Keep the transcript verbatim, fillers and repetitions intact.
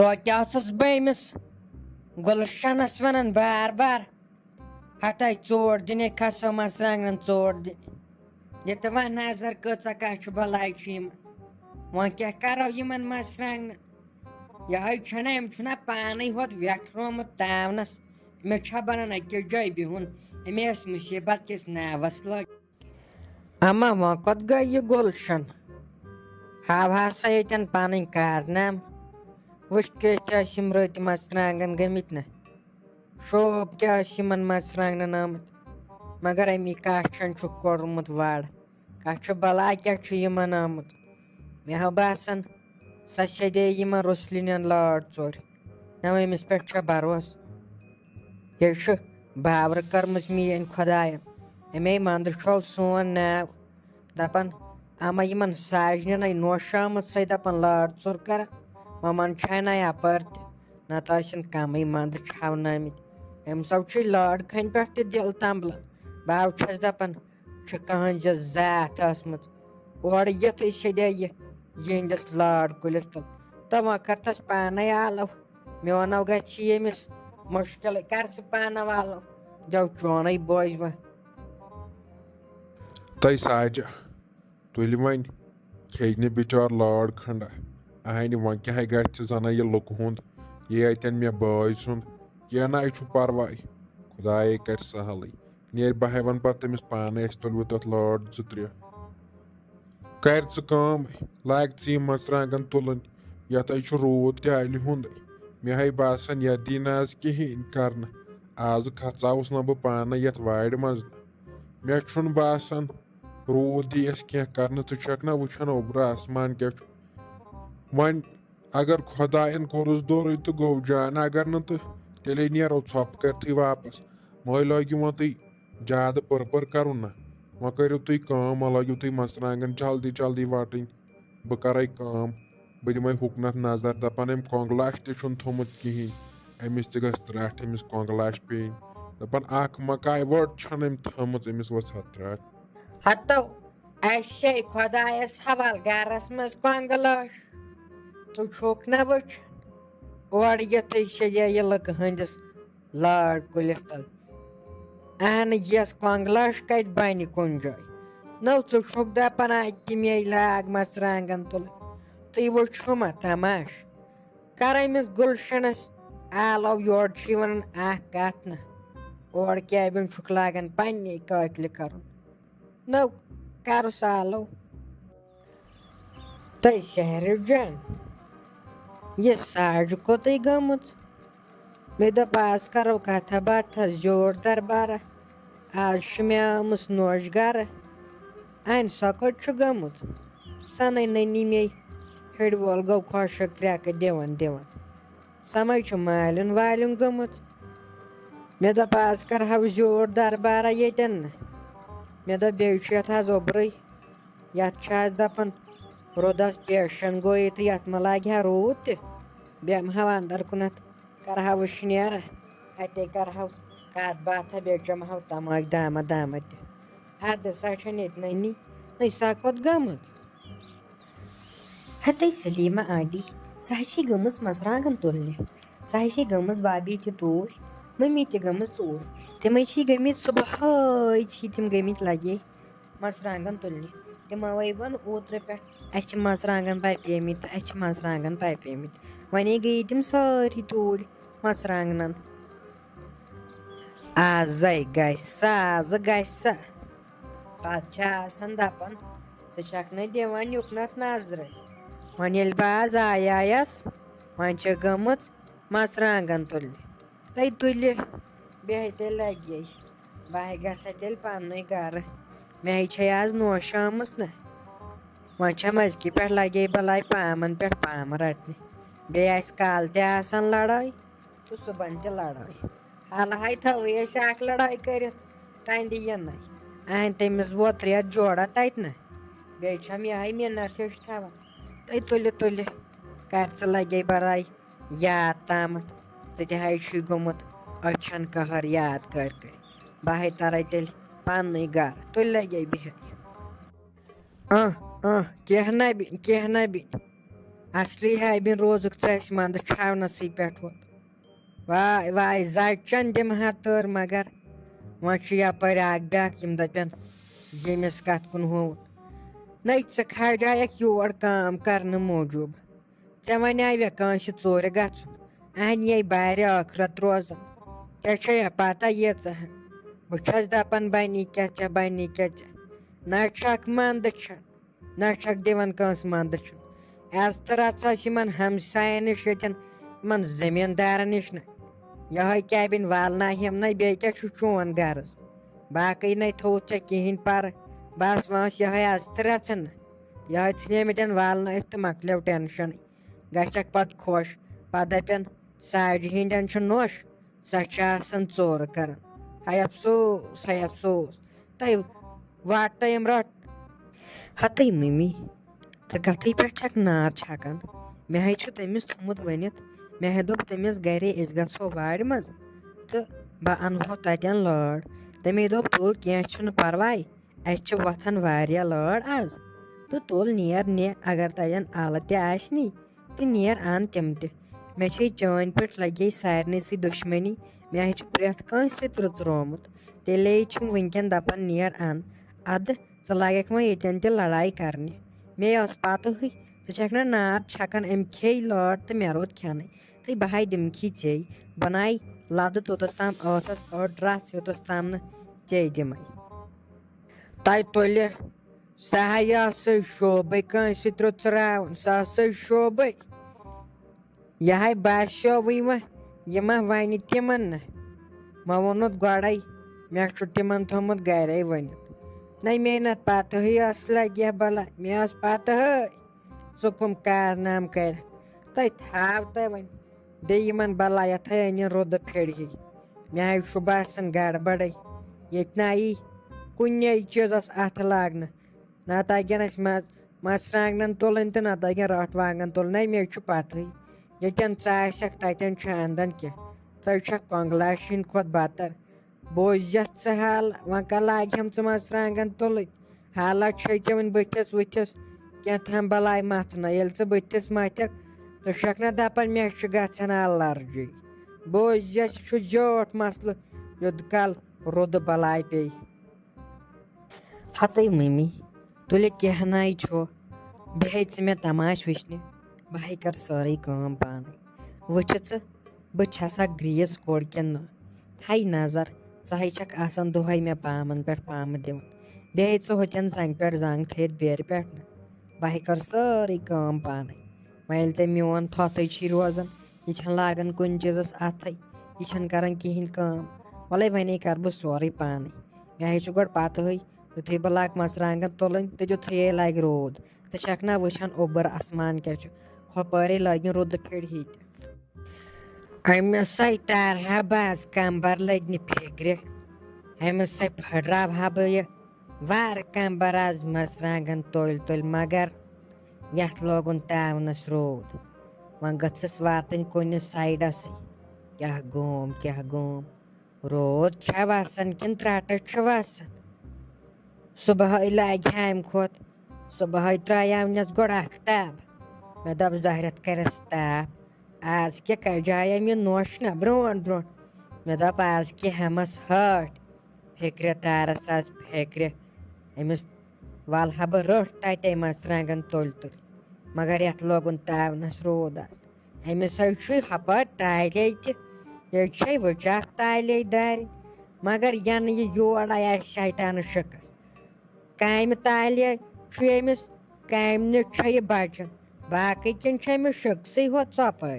توتہِ ٲسٕس بہٕ أمِس گُلشنس ونان بار بار، ہتاے ژوٹ دِنے کھسو مرژٕوانٛگنن ژوٹ دِنہِ۔ یہِ تہِ وۄنۍ نظر کۭژاہ کچھِ بلاے چھِ یِمن۔ وۄنۍ کیٛاہ کرو یِمن مرژٕوانٛگنن؟ یِہوٚے چھُنہ، أمۍ چھُنہ پانے ہوت ویٹھرومُت تاونس۔ أمِس چھا بنان أکِس جایہِ بِہُن؟ أمۍ ٲس مُصیبت کِس ناوس لٲگۍ۔ اما وۄنۍ کوٚت گٔے یہِ گُلشن؟ ہاوہا سا ییٚتٮ۪ن پنٕنۍ کارنامہٕ۔ وٕچھ کِتھ ٲسۍ یِم رٕتۍ مرژٕوانٛگن گٔمٕتۍ نہ۔ شوب کیٛاہ ٲسۍ یِمن مرژٕوانٛگنن آمٕتۍ؟ مگر اَمی کچھن چھُکھ کوٚرمُت وَڑ۔ کچھِ بلاے کیٛاہ چھُ یِمن آمُت؟ مےٚ ہا باسان، سۄ سیٚدے یِمن رُسلِنٮ۪ن لٲر ژوٚر۔ نہ أمِس پٮ۪ٹھ چھا بھروسہٕ؟ یہِ چھُ باورٕ کٔرمٕژ میٛٲنۍ خۄداین۔ اَمے منٛدٕ چھوو سون ناو۔ دَپان، اما یِمن ساجنٮ۪ن ہے نوشامُت سۄے دَپان لٲر ژوٚر کران۔ وۄنۍ منٛدٕ چھا نہ یپٲرۍ تہِ؟ نتہٕ ٲسِن کمٕے منٛدٕ چھاونٲمٕتۍ۔ أمۍ سو چھُے لٲر کھنہِ پٮ۪ٹھ تہِ دِل تمبلان۔ بہٕ ہا چھَس دَپان، چھِ کٕہٕنٛز یہِ زاتھ ٲسمٕژ۔ اورٕ یِتھٕے سیٚدے یہِ یِہِنٛدِس لٲر کُلِس تل۔ تہٕ وۄنۍ کر تس پانے آلو۔ میونو گژھِ ییٚمِس مُشکِلٕے، کر سُہ پانہٕ والو۔ دیو چونٕے بوزِ وۄنۍ۔ تۄہہِ ساجہ، تُلہِ وۄنۍ کھیٚیہِ نہٕ بِچار لٲر کھنٛڈا۔ اہنہِ وۄنۍ کیٛاہ گژھِ زنہ یہِ لُکہٕ ہُنٛد، یہِ اتٮ۪ن مےٚ بٲے سُنٛد۔ کینٛہہ نہ چھُ پرواے، خدایے کرِ سہلٕے۔ نیرِ بہٕ ہا وَنہٕ پتہٕ تٔمِس پانے، اَسہِ تُلوٕ تَتھ لٲر زٕ ترٛےٚ۔ کر ژٕ کٲم، لاگ ژٕ یِم مرژٕوانٛگن تُلٕنۍ، یَتھ ہے چھُ روٗد تہِ الہِ ہُنٛدٕے۔ مےٚ ہے باسان، یَتھ دی نہٕ آز کِہیٖنۍ کرنہٕ۔ آزٕ کھژاوُس نہ بہٕ پانَے یَتھ وارِ منٛز۔ مےٚ چھُنہٕ باسان، روٗد دی اَسہِ کینٛہہ کرنہٕ۔ ژٕ چھَکھ نہ وٕچھان اوٚبرٕ آسمان کیٛاہ چھُ؟ وۄنۍ اگر خۄدایَن کوٚرُس دورٕے تہٕ گوٚو جان، اگر نہٕ تہٕ تیٚلے نیرو ژھۄپہٕ کٔرتھٕے واپس۔ مٔہ لٲگِو وۄنۍ تُہۍ زیادٕ پٔر پٔر کرُن نہ۔ وۄنۍ کٔرِو تُہۍ کٲم، وۄنۍ لٲگِو تُہۍ مرژٕوانٛگن جلدی جلدی وٹٕنۍ۔ بہٕ کرے کٲم، بہٕ دِمے ہُکنتھ نظر، دپان أمۍ کۄنٛگلاش تہِ چھُنہٕ تھوٚمُت کِہیٖنۍ، أمِس تہِ گژھِ ترٛٹھ، أمِس کۄنٛگلاش پیٚنۍ۔ دپان اکھ مکاے وٲر چھنہٕ أمۍ تھٲمٕژ، أمِس ؤژھ ہا ترٛٹھ۔ ہتو، اسہِ چھے خۄدایس حوال گرس منٛز کۄنٛگہٕ لٲش۔ ژٕ چھُکھ نہ وٕچھان، اورٕ یِتھٕے چھے یہِ لُکہٕ ہٕنٛدِس لٲر کُلِس تل۔ اہنہٕ، یۄس کۄنٛگہٕ لٲش کتہِ بنہِ کُنہِ جایہِ؟ نو، ژٕ چھُکھ دپان اتہِ تہِ مے لاگ مرژٕوانٛگن تُلٕنۍ۔ تُہۍ وٕچھِو ما تماش؟ کر أمِس گُلشنس آلو، یورٕ چھُ یہِ ونان اکھ کتھ نہ، اورٕ کیبن چھُکھ لاگان پننے کٲکلہِ کرُن۔ نو، کرُس آلو۔ تہٕ شہرِ جان، یہِ ساج کوٚتٕے گٔمٕژ؟ مےٚ دوٚپ، آز کرو کتھا باتھا زیوٗٹھ دربارہ۔ آز چھُ مےٚ آمٕژ نوش گرٕ۔ اَنہِ سۄ کوٚت چھُ گٔمٕژ؟ سۄ نٔے نٔنی مے ہیٚرِ وول گوٚو خۄشک کرٛٮ۪کہٕ دِوان دِوان۔ سۄ ما چھِ مالیُن والیُن گٔمٕژ؟ مےٚ دوٚپ، آز کرہو زیوٗٹھ دربارہ ییٚتٮ۪ن نہٕ۔ مےٚ دوٚپ، بیٚیہِ چھُ یَتھ آز اوٚبرُے۔ یَتھ چھِ آز دَپان، روٗدَس پیشَن گوٚو یہِ تہٕ یَتھ ما لاگہِ ہا روٗد تہِ؟ بیٚہمہٕ ہاو اَندَر کُنَتھ، کَرہاو وٕشنیر، اَتے کَرہاو کَتھ باتھا، بیٚیہِ چَمہٕ ہاو تَماکھ دامہ دامہ تہِ۔ اَدٕ سۄ چھَنہٕ ییٚتہِ نٔنی، نٔے سۄ کوٚت گٔمٕژ؟ ہَتَے سلیمہ آنٹی، سۄ ہا چھے گٔمٕژ مَژرانٛگَن تُلنہِ۔ سۄ ہا چھے گٔمٕژ بابی تہِ توٗرۍ، مٔمی تہِ گٔمٕژ توٗرۍ۔ تِمَے چھے گٔمٕتۍ صُبحٲے، چھے تِم گٔمٕتۍ لَگے مَژرانٛگَن تُلنہِ۔ تِمو ہے ووٚن اوترٕ پٮ۪ٹھ، اَسہِ چھِ مَژرانٛگَن پَپیمٕتۍ تہٕ اَسہِ چھِ مَژرانٛگَن پَپیمٕتۍ۔ وۄنۍ گٔیے تِم سٲری توٗرۍ مَژرانٛگنَن۔ آزَے گژھِ سا، آزٕ گژھِ سا۔ پَتہٕ چھِ آسان دَپان، ژٕ چھَکھ نہٕ دِوان یُکنَتھ نظرٕے۔ وۄنۍ ییٚلہِ بہٕ آز آیایَس، وۄنۍ چھِ گٔمٕژ مَژرانٛگَن تُلنہِ۔ تَے تُلہِ، بیٚہہِ تیٚلہِ لَگے۔ بہٕ ہے گژھٕ تیٚلہِ پَننُے گَرٕ۔ مےٚ ہے چھے آز نوش آمٕژ نہ۔ وۄنۍ چھَم أزکہِ پٮ۪ٹھ لَگے بَلاے پامَن پٮ۪ٹھ پامہٕ رَٹنہِ۔ بیٚیہِ آسہِ کالہٕ تہِ آسان لَڑٲے تہٕ صُبحَن تہِ لَڑٲے۔ حالہٕ ہَے تھاوٕے أسۍ اَکھ لَڑٲے کٔرِتھ تَنٛدِ یِنَے۔ اَہَن تٔمِس ووت رٮ۪تھ جوڑا تَتہِ نہ۔ بیٚیہِ چھَم یِہوٚے مِنت ہِش تھاوان۔ تُہۍ تُلِو، تُلِو، کَر ژٕ لَگے بَلاے یاد تامَتھ۔ ژٕ تہِ ہَے چھُے گوٚمُت أچھَن قہر یاد کٔرۍ کٔرۍ۔ بہٕ ہَے تَرَے تیٚلہِ پَننُے گَرٕ، تُلۍ لَگے بِہِتھ۔ اَہ، اَہ، کینٛہہ نہ بِنہِ، کینٛہہ نہ بِنہِ۔ اصلی ہے بِن روزُکھ ژٕ اَسہِ منٛدٕ چھاونَسٕے پٮ۪ٹھ ووت۔ واے واے، زَچَن دِمہٕ ہا تٔر، مگر وۄنۍ چھُ یَپٲرۍ اَکھ بیٛاکھ، یِم دَپن ییٚمِس کَتھ کُن ہووُت۔ نَے ژٕ کھاجایَکھ یور کٲم کَرنہٕ موٗجوٗب۔ ژےٚ وَنیٛاوے کٲنٛسہِ ژوٗرِ گژھُن، اَہَن یے بارِ ٲخرت روزان۔ ژےٚ چھےٚ پَتہ ییٖژاہ ہَن۔ بہٕ چھَس دَپان بَنی کیٛاہ ژےٚ، بَنی کیٛاہ ژےٚ۔ نہ چھَکھ منٛدٕ چھَن، نہ چھَکھ دِوان کٲنٛسہِ منٛدٕ چھُن۔ عزتہٕ رَژھ ٲس یِمَن ہمسایَن نِش ییٚتٮ۪ن، یِمَن زٔمیٖندارَن نِش نہ۔ یِہوٚے کیبِن والناہِم نَے، بیٚیہِ کیٛاہ چھُ چون غرض؟ باقٕے نَے تھوٚوُتھ ژےٚ کِہیٖنۍ پَرٕ۔ بَس وۄنۍ ٲس یِہوٚے عزتہٕ رَژھَن نہ۔ یِہوٚے ژھٕنیمٕتٮ۪ن والنٲیِتھ تہٕ مۄکلیو ٹٮ۪نشَنٕے۔ گژھٮ۪کھ پَتہٕ خۄش، پَتہٕ دَپن ساڑِ ہِنٛدٮ۪ن چھُ نوٚش، سۄ چھِ آسان ژورٕ کَران۔ ہاے افسوس، ہاے افسوس۔ تَے واٹ تَے یِم رَٹ۔ ہَتٕے مٔمی، ژٕ کَتھٕے پٮ۪ٹھ چھَکھ نار چھَکان؟ مےٚ ہے چھُ تٔمِس تھوٚمُت ؤنِتھ، مےٚ ہے دوٚپ تٔمِس گَرے أسۍ گژھو وارِ منٛز تہٕ بہٕ اَنہو تَتٮ۪ن لٲر۔ تٔمۍ دوٚپ، تُل کینٛہہ چھُنہٕ پَرواے، اَسہِ چھِ وۄتھان واریاہ لٲر آز۔ تہٕ تُل نیر نہِ، اگر تَتٮ۪ن اَلہٕ تہِ آسہِ نی، تہٕ نیر اَن تِم تہِ۔ مےٚ چھے چٲنۍ پٲٹھۍ لگے سارنٕے سۭتۍ دُشمنی۔ مےٚ ہے چھُ پرٛٮ۪تھ کٲنٛسہِ سۭتۍ رُژرومُت۔ تیٚلے چھُم وٕنکٮ۪ن دَپان نیر اَن۔ اَدٕ ژٕ لگکھ وۄنۍ ییٚتٮ۪ن تہِ لڑاے کرنہِ۔ مے ٲس پتہٕے، ژٕ چھکھ نہ نار چھکان، أمۍ کھیٚے لٲر تہٕ مےٚ روٗد کھٮ۪نٕے۔ تہٕ بہٕ ہاے دِمکھی ژے۔ بناے لدٕ توٚتس تام ٲسس أڑ رژھ، یوٚتس تام نہٕ ژے دِمے۔ تۄہہِ تُلہِ سۄ ہا یہِ ہسا شوبے کٲنٛسہِ سۭتۍ رُژراوُن، سۄ ہسا شوبے۔ یہِ ہاے باسیووٕے وۄنۍ، یہِ ما وَنہِ تِمن نہ؟ ما ووٚنُتھ گۄڈَے، مےٚ چھُ تِمن تھوٚمُت گَرے ؤنِتھ۔ نَے مے نَتھ پَتہٕے ٲس لَگہِ ہا بَلاے، مےٚ ٲس پَتہٕے ژٕ کٕم کارنامہٕ کَرَکھ۔ تَتہِ ہاو تۄہہِ وۄنۍ، دے یِمن بَلاے یَتھَے أنِن رُدٕ پھِرِ ہی۔ مےٚ ہاے چھُ باسان گڑبڑے، ییٚتہِ نہ یی کُنے چیٖزَس اَتھٕ لاگنہٕ۔ نہ تَگن اَسہِ مَژ-، مَرژٕوانٛگنَن تُلٕنۍ تہٕ نہ تَگن رَٹھ وانٛگَن تُلٕنۍ۔ نَے مےٚ چھُ پَتہٕے، ییٚتٮ۪ن ژٕ آسَکھ تَتٮ۪ن چھُ اَنٛدَن کینٛہہ۔ ژٕ چھَکھ کۄنٛگلاشِنۍ کھۄتہٕ بدتر۔ بوزِ یَتھ ژٕ حال، وۄنۍ کَر لاگہِ ہَم ژٕ مَرژٕوانٛگَن تُلٕنۍ؟ حالہ چھے ژےٚ وۄنۍ بٕتھِس وٕتھِس کینٛہہ تام بَلاے مَتھنَے۔ ییٚلہِ ژٕ بٕتھِس مَتھَکھ، ژٕ چھَکھ نہ دَپان مےٚ چھُ گژھان الرجی؟ بوزِ یَتھ چھُ زیوٗٹھ مسلہٕ، یوٚت کال رُدٕ بَلاے پیٚیہِ۔ ہتٕے مٔمی، تُلہِ کینٛہہ نَے چھُ، بیٚہے ژٕ مےٚ تماش وٕچھنہِ، بہٕ ہے کَرٕ سٲرٕے کٲم پانَے۔ وٕچھِ ژٕ، بہٕ چھَسا گرٛیٖس کوٚر کِنہٕ نہ؟ تھَے نظر، ژٕ ہے چھَکھ آسان دۄہَے مےٚ پامَن پٮ۪ٹھ پامہٕ دِوان۔ بیٚہے ژٕ ہوٚتٮ۪ن زنٛگہِ پٮ۪ٹھ زنٛگ تھٲیِتھ بیرِ پٮ۪ٹھ نہٕ، بہٕ ہے کَرٕ سٲرٕے کٲم پانَے۔ وۄنۍ ییٚلہِ ژےٚ میون تھۄتھٕے چھی روزان، یہِ چھَنہٕ لاگان کُنہِ چیٖزَس اَتھَے، یہِ چھَنہٕ کَران کِہیٖنۍ کٲم۔ وَلَے وَنے کَرٕ بہٕ سورُے پانَے۔ مےٚ ہے چھُ گۄڈٕ پَتہٕے، یُتھُے بہٕ لاگہٕ مَرژٕوانٛگَن تُلٕنۍ تہٕ تیُتھُے ہے لَگہِ روٗد۔ ژٕ چھَکھ نہ وٕچھان اوٚبُر آسمان کیٛاہ چھُ؟ ہۄپٲرے لٲگِن رُدٕ پھِرِ ہِتہِ۔ أمِس ہے تارٕ ہا بہٕ آز کمبر لٔدنہِ فِکرِ۔ أمِس ہے پھٕٹراوٕ ہا بہٕ یہِ وارٕ کمبر آز مَرژٕوانٛگَن تُلۍ تُلۍ، مگر یَتھ لوگُن تاونَس روٗد۔ وۄنۍ گٔژھٕس واتٕنۍ کُنہِ سایڈَسٕے۔ کیٛاہ گوم، کیٛاہ گوم؟ روٗد چھا وَسان کِنہٕ ترٛٹہٕ چھُ وَسان؟ صُبحٲے لاگہِ ہامہِ کھۄتہٕ، صُبحٲے ترٛایاونَس گۄڈٕ اَختاب۔ مےٚ دوٚپ، زہرٮ۪تھ کَرٮ۪س تاپھ۔ آز کیٛاہ کَجایَم یہِ نوٚش نہ برٛونٛٹھ برٛونٛٹھ۔ مےٚ دوٚپ، آز کیٛاہ ہٮ۪مَس ہٲٹھۍ۔ فِکرِ تارَس آز فِکرِ۔ أمِس وَلہٕ ہا بہٕ رٔٹھ تَتے مَرژٕوانٛگَن تُلۍ تُلۍ۔ مگر یَتھ لوگُن تاونَس روٗد آز۔ أمِس ہے چھُے ہۄپٲرۍ تالے تہِ، ییٚتہِ چھے وٕچاکھ تالے دارِ، مگر یَنہٕ یہِ یور آیہِ آسہِ شیطانہٕ شِکَس۔ کامہِ تالے چھُے أمِس، کامہِ نِش چھےٚ یہِ بَچان، باقٕے کِنۍ چھِ أمِس شِکسٕے ہوت ژۄپٲرۍ۔